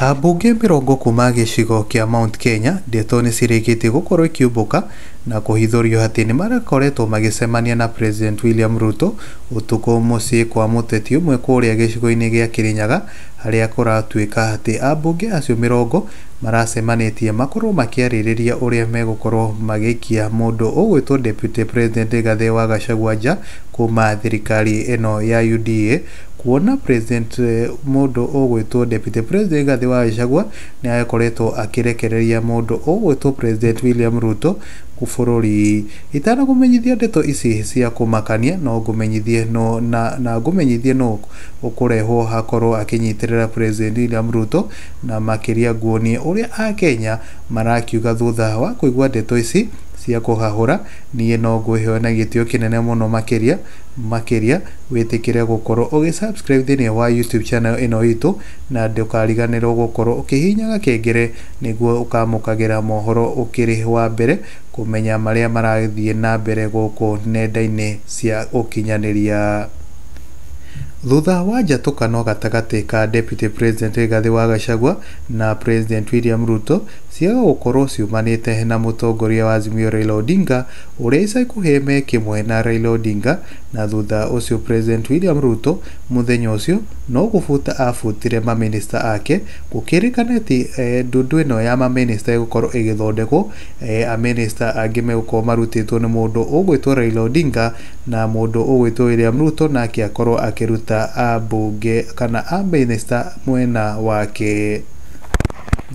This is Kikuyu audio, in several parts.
Ambunge mĩrongo kuma gĩcigo kĩa Mount Kenya ndeto nĩcirĩkĩtie gũkorwo ikiumbũka na kũhithũrio atĩ nĩmarakoretwo magĩcemania na President William Ruto ũtukũ mũciĩ kwa mũteti ũmwe kũrĩa gĩcigo-inĩ gĩa Kĩrĩnyaga harĩa kũratuĩka atĩ ambunge acio mĩrongo maracemanĩtie makorwo makĩarĩrĩria ũrĩa megũkorwo magĩikia mũndũ ũgwĩtwo Deputy President Rigathĩ wa Gachagua nja kuma thirikari ĩno ya UDA kuona President mũndũ ũgwĩtwo Deputy President Rigathĩ wa Gachagua nĩ akoretwo akĩrekereria mũndũ ũgwĩtwo President William Ruto bũrũri. Itanakũmenyithia ndeto ici cia kũmakania no ngũmenyithie no na ngũmenyithie no ũkũrehwo hakorwo akĩnyitĩrĩra President William Ruto na makĩria nguonie ũrĩa akenya marakiuga thutha wa kũigua ndeto ici cia kũhahũra. Niĩ no ngwĩhoe na gĩtĩo kĩnene mũno makĩria makĩria wĩtĩkĩre gũkorwo ũgĩ subscribe thĩinĩ wa YouTube channel ĩno itũ na ndũkariganĩrwo gũkorwo ũkĩhihinya gakengere nĩguo ũkamũkagĩra mohoro ũkĩrĩ wa mbere kũmenya marĩa marathiĩ na mbere gũkũ nenda-inĩ cia ũkinyanĩria. Thutha wa njatũkano gatagatĩ ka Deputy President Rigathĩ wa Gachagua na President William Ruto ciaga gũkorwo ciumanĩte na mũtongoria wa Azimio Raila Odinga ũrĩa ica ikuhĩ me kĩmwe na Raila Odinga, na thutha ũcio President William Ruto mũthenya ũcio no gũbuta abutire mamĩnĩsta ake gũkĩrĩkana atĩ ndundu ĩno ya mamĩnĩsta ĩgũkorwo ĩgĩthondekwo, amĩnĩsta angĩ megũkorwo marutĩtwo nĩ mũndũ ũgwĩtwo Raila Odinga na mũndũ ũgwĩtwo William Ruto nake akorwo akĩruta ambunge kana amĩnĩsta mwena wake.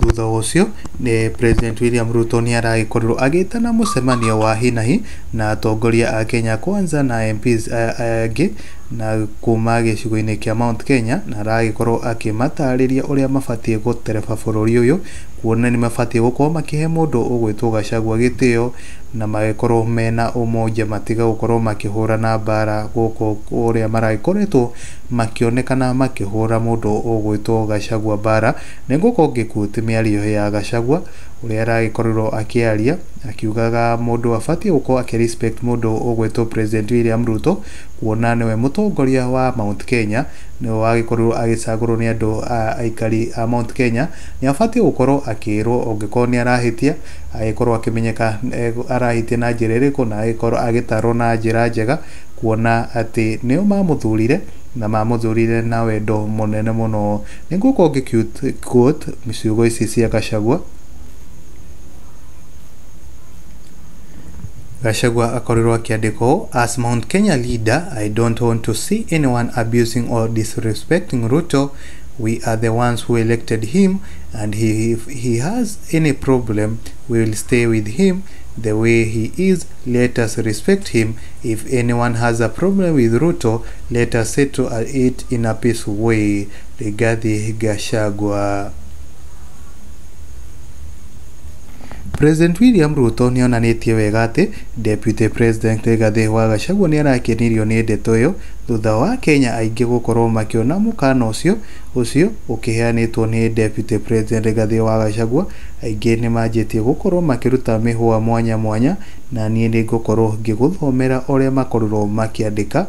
Thutha ũcio nĩ President William Ruto nĩ aragĩkorirwo agĩtana mũcemanio wa hinahi na atongoria a Kenya Kwanza na MPs angĩ na kuma gĩcigo-inĩ kĩa Mount Kenya na aragĩkorwo akĩmatarĩria ũrĩa mabatiĩ gũtereba bũrũri ũyũ kuona nĩ mabatiĩ gũkorwo makĩhe mũndũ ũgwĩtwo Gachagua gĩtĩo na magĩkorwo mena ũmoja matiga gũkorwo makĩhũrana mbara gũkũ ũrĩa maragĩkoretwo makĩonekana makĩhũra mũndũ ũgwĩtwo Gachagua mbara. Nĩngũkorwo ngĩquote mĩario ya Gachagua ũrĩa aragĩkorirwo akĩaria akiugaga mũndũ abatiĩ gũkorwo akĩ respect mũndũ ũgwĩtwo President William Ruto kuona nĩwe mũtongoria wa Mount Kenya, nĩwe wagĩkorirwo agĩcagũrwo nĩ andũ a aikari a Mount Kenya, nĩ abatiĩ gũkorwo akĩrwo angĩkorwo nĩ arahĩtia agĩkorwo akĩmenyeka arahĩtia na njĩra ĩrĩkũ na agĩkorwo agĩtarwo na njĩra njega kuona atĩ nĩo mamũthurire na mamũthurire na wendo mũnene mũno. Nĩngũkorwo ngĩ quote ciugo ici cia Gachagua. Gachagua akorirwo akĩandĩka ũũ: As Mount Kenya leader, I don't want to see anyone abusing or disrespecting Ruto. We are the ones who elected him, and if he has any problem, we will stay with him the way he is. Let us respect him. If anyone has a problem with Ruto, let us settle it in a peaceful way. Rigathi Gachagua. President William Ruto nĩ onanĩtie wega atĩ Deputy President Rigathĩ wa Gachagua nĩ arakenirio nĩ ndeto ĩyo thutha wa Kenya aingĩ gũkorwo makĩona mũkana ũcio ũkĩheanĩtwo nĩ Deputy President Rigathĩ wa Gachagua. Aingĩ nĩ manjĩtie gũkorwo makĩruta mĩhũa mwanya mwanya na niĩ nĩ ngũkorwo ngĩgũthomera ũrĩa makorirwo makĩandĩka.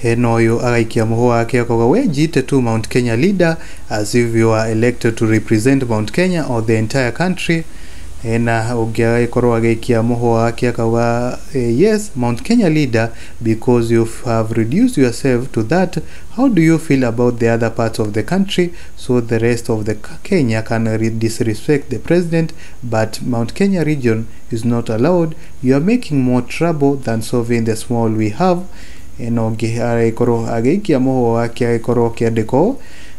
Hena ũyũ agaikia mũhũa wake akauga, we jiite tu Mount Kenya leader as if you are elected to represent Mount Kenya or the entire country. Hena ũngĩ agagĩkorwo agĩikia mũhũa wake akauga, yes, Mount Kenya leader, because you have reduced yourself to that. How do you feel about the other parts of the country? So the rest of the Kenya can disrespect the president, but Mount Kenya region is not allowed. You are making more trouble than solving the small we have. Ena ũngĩ agĩkorwo agĩikia mũhũa wake agĩkorwo akĩandĩka ũũ: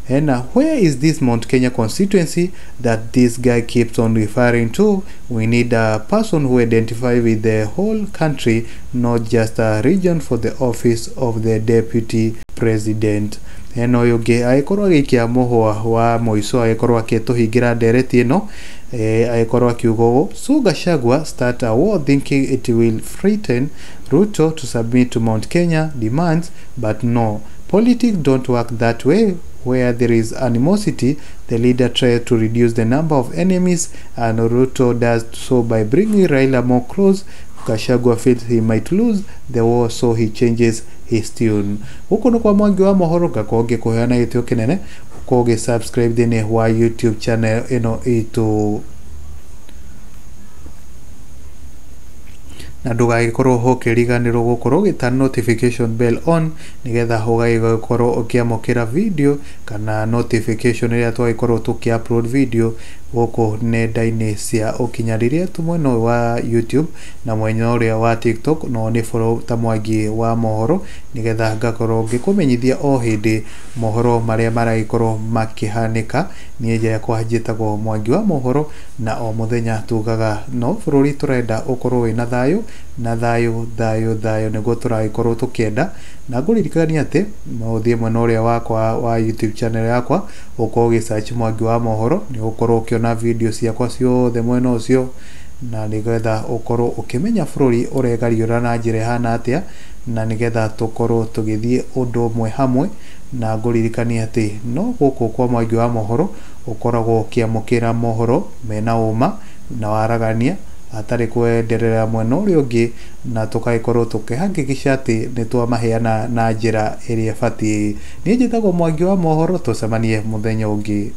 Hena, where is this Mount Kenya constituency that this guy keeps on referring to? We need a person who identifies with the whole country, not just a region for the office of the deputy president. Hena ũyũ ũngĩ agĩkorwo agĩikia mũhũa wa mũico agĩkorwo akĩtũhingĩra ndereti ĩno, agĩkorwo akiuga ũũ: So Gachagua start a war thinking it will threaten Ruto to submit to Mount Kenya demands, but no, politics don't work that way. Where there is animosity, the leader tries to reduce the number of enemies, and Ruto does so by bringing Raila more close Gachagua feels he might lose the war so he changes his tune. Gũkũ nĩ kwa Mwangi wa Mohoro, ngakorwo ngĩkũheana gĩtĩo kĩnene ũkorwo ũgĩ subscribe thĩinĩ wa YouTube channel ĩno itũ, na ndũgagĩkorwo ũkĩriganĩrwo gũkorwo ũgĩta notification bell on, nĩgetha ũgagĩkorwo ũkĩamũkĩra video kana notification rĩrĩa twagĩkorwo tũkĩ upload video gũkũ nenda-inĩ cia ũkinyanĩria tu, mwena ũyũ wa YouTube na mwena ũrĩa wa TikTok. No nĩ follow ta Mwangi wa Mohoro, nĩgetha ngakorwo ngĩkũmenyithia o hĩndĩ mohoro marĩa maragĩkorwo makĩhanĩka. Niĩ yakwa njĩtagwo Mwangi wa Mohoro, na o mũthenya tugaga no bũrũri tũrenda ũkorwo wĩna thayũ, na thayũ thayũ thayũ nĩguo tũragĩkorwo tũkĩenda. Na ngũririkania atĩ no ũthiĩ mwena ũrĩa wakwa wa YouTube channel yakwa, ũkorwo ũgĩ search Mwangi wa Mohoro, nĩ ũgũkorwo ũkĩona video ciakwa ciothe mwena ũcio, na nĩgetha ũkorwo ũkĩmenya bũrũri ũregariũra na njĩra ĩhana atĩa, na nĩgetha tũkorwo tũgĩthiĩ ũndũ ũmwe hamwe. Na ngũririkania atĩ no gũkũ kwa Mwangi wa Mohoro ũkoragwo ũkĩamũkĩra mohoro mena ũma na waragania, hatarĩ kwenderera mwena ũrĩa ũngĩ, na tũgagĩkorwo tũkĩhakikisha atĩ nĩ twamaheana na njĩra ĩrĩa ĩbatiĩ. Niĩ njĩtagwo Mwangi wa Mohoro, tũcemanie mũthenya ũngĩ.